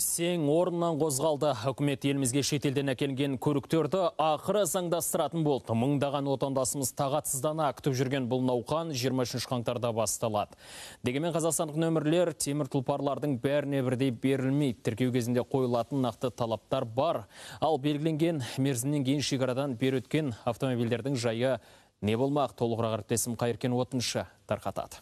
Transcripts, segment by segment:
Сең орнынан қозғалды. Үкімет елімізге шетелден әкелінген көліктерді ақыры заңдастыратын болды. Мыңдаған отандасымыз тағатсыздана күтіп жүрген бұл науқан 23 қаңтарда басталады. Дегенмен қазақстандық нөмірлер темір тұлпарлардың бәріне бірдей берілмейді. Тіркеу кезінде қойылатын нақты талаптар бар. Ал белгіленген мерзімнен кейін шекарадан бері өткен автомобильдердің жайы не болмақ? Толығырақ әріптесім Қайыркен Отыншы тарқатады.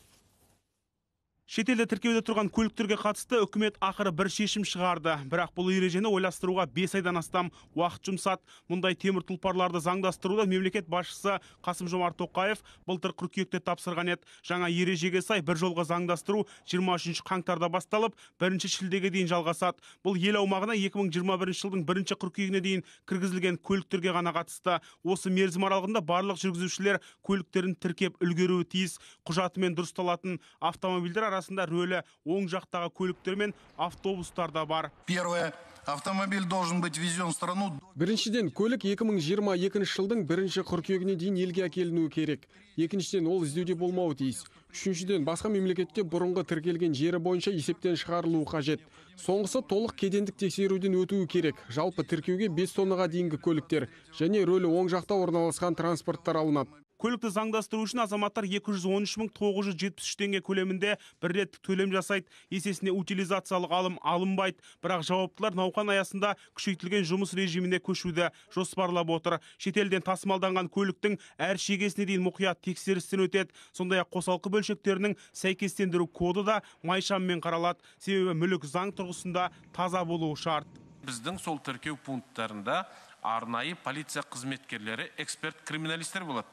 Шетелде тіркеуде тұрған көліктерге қатысты үкімет ақыры бір шешім шығарды. Бірақ бұл ережені ойластыруға 5 айдан астам уақыт жұмсады. Мұндай темір тұлпарларды заңдастыруды мемлекет басшысы Қасым-Жомарт Тоқаев былтыр қыркүйекте тапсырған еді. Жаңа ережеге сай бір жолғы заңдастыру 23 қаңтарда басталып, 1 шілдеге дейін жалғасады. Бұл ел аумағына 2021 жылдың 1 қыркүйегіне дейін кіргізілген көліктерге ғана қатысты. Осы мерзім аралығында барлық жүргізушілер көліктерін тіркеп үлгеруі тиіс. Құжатымен дұрысталатын автомобильдер арасында рөлі оң жақтағы көліктер мен автобустар да бар. Первое. Автомобиль должен быть ввезен в страну. Біріншіден, көлік 2022 жылдың 1 қыркүйегіне дейін елге әкелінуі керек. Екіншіден, ол іздеуде болмауы тиіс. Үшіншіден, басқа мемлекетте бұрынғы тіркелген жері бойынша есептен шығарылуы қажет. Соңғысы толық кедендік тексеруден өтуі керек. Жалпы тіркеуге 5 тоннаға дейінгі көліктер және рөлі оң жақта орналасқан транспорттар алынады. Көлікті заңдастыру үшін азаматтар 213 973 теңге көлемінде бір реттік төлем жасайды. Есесіне утилизациялық алым алынбайды. Бірақ жауаптылар науқан аясында күшейтілген жұмыс режиміне көшуді жоспарлап отыр. Шетелден тасымалданған көліктің әр шегесіне дейін мұқият тексерістен өтеді. Сондай-ақ қосалқы бөлшектерінің сәйкестендіру коды да майшаммен қаралады. Себебі мүлік заң тұрғысында таза болуы шарт. Біздің сол тіркеу пункттарында арнайы полиция қызметкерлері, эксперт криминалистер болады.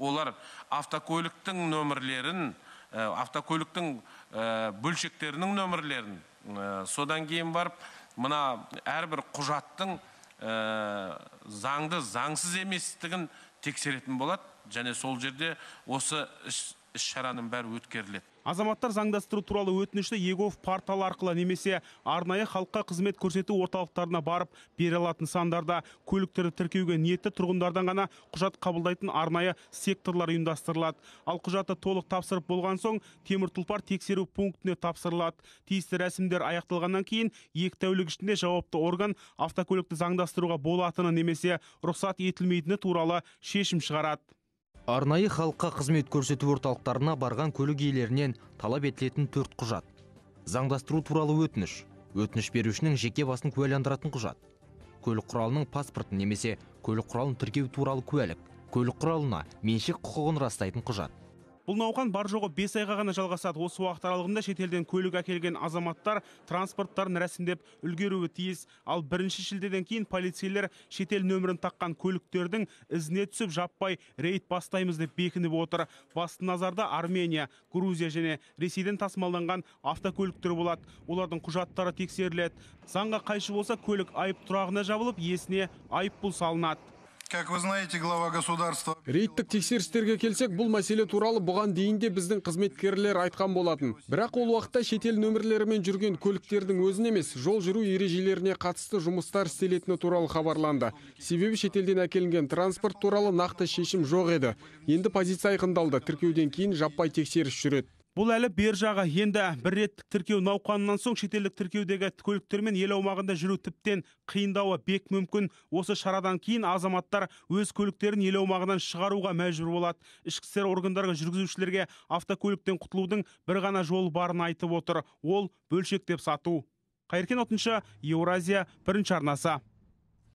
Олар автокөліктің нөмірлерін, автокөліктің бөлшектерінің нөмірлерін, содан кейін барып мына әрбір құжаттың заңды, заңсыз еместігін тексеретін болады. Және сол жерде осы іс-шараның бәрі өткеріледі. Азаматтар заңдастыру туралы өтінішті eGov порталы арқылы немесе арнайы халыққа қызмет көрсету орталықтарына барып бере алатын сандарда көліктерді тіркеуге ниетті тұрғындардан ғана құжат қабылдайтын арнайы секторлар ұйымдастырылады. Ал құжатты толық тапсырып болған соң темір тұлпар тексеру пунктіне тапсырылады. Тиісті рәсімдер аяқталғаннан кейін 2 тәулік ішінде жауапты орган автокөлікті заңдастыруға болатыны немесе рұқсат етілмейтіні туралы шешім шығарады. Арнайы халыққа қызмет көрсету орталықтарына барған көлік иелерінен талап етілетін 4 құжат. Заңдастыру туралы өтініш, өтініш берушінің жеке басын куәландыратын құжат, көлік құралының паспорты немесе көлік құралын тіркеу туралы куәлік, көлік құралына меншік құқығын растайтын құжат. Бұл науқан бар жоғы 5 айға ғана жалғасады. Осы уақыт аралығында шетелден көлік әкелген азаматтар транспорттарын рәсімдеп үлгеруі тиіс. Ал 1 шілдеден кейін полицейлер шетел нөмірін таққан көліктердің ізіне түсіп жаппай рейд бастаймыз деп бекініп отыр. Басты назарда Армения, Грузия және Ресейден тасымалданған автокөліктер болады. Олардың құжаттары тексеріледі. Заңға қайшы болса, көлік айып тұрағына жабылып, иесіне айыппұл салынады. Как вы знаете, глава государства... Рейдтік тексерістерге келсек, бұл мәселе туралы бұған дейін де біздің қызметкерлер айтқан болатын. Бірақ ол уақытта шетел нөмірлерімен жүрген көліктердің өзін емес, жол жүру ережелеріне қатысты жұмыстар істелетіні туралы хабарланды. Себебі шетелден әкелінген транспорт туралы нақты шешім жоқ еді. Енді позиция айқындалды. Тіркеуден кейін жаппай тексеріс жүреді. Бұл әлі бер жағы. Енді бір реттік тіркеу науқанынан соң шетелдік тіркеудегі көліктермен ел аумағында жүру тіптен қиындауы бек мүмкін. Осы шарадан кейін азаматтар өз көліктерін ел аумағынан шығаруға мәжбүр болады. Ішкі істер органдары жүргізушілерге автокөліктен құтылудың бір ғана жолы барын айтып отыр. Ол бөлшектеп сату. Қайыркен Отыншы, Еуразия, 1 арнасы.